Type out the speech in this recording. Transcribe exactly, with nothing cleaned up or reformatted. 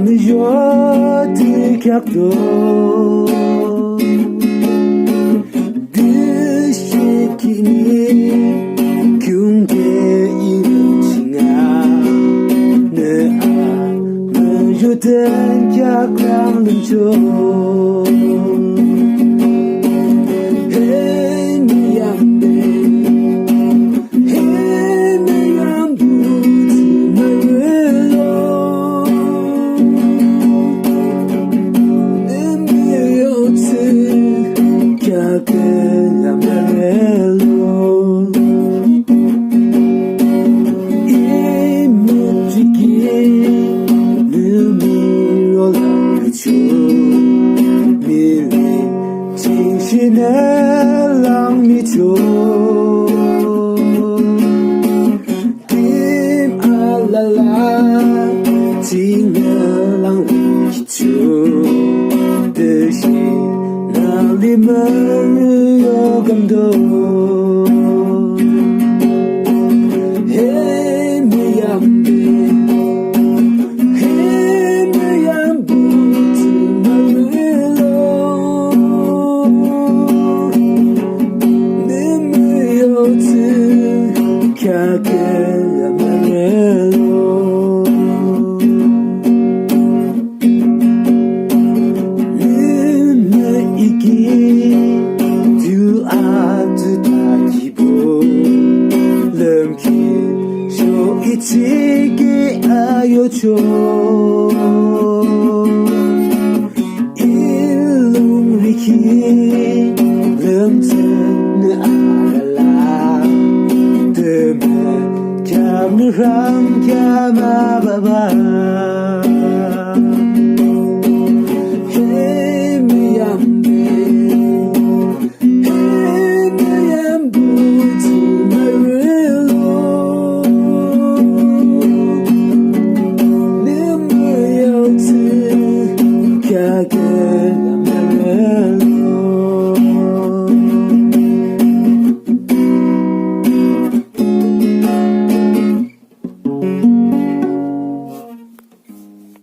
Nyotu kyakto dishikini kyungke iruchinga ne a nyoten kyakrang luncho. Hey, miyambe. Chingshine lang mi cho. Tim alala chinga lang mi cho. Deshi na lima yo gamdo. Hey, mi yambe. Cho ichiki ayo cho. Ilung riki lemchen ala. Teme kyam nurang kyam ababa. Hey, miyambe.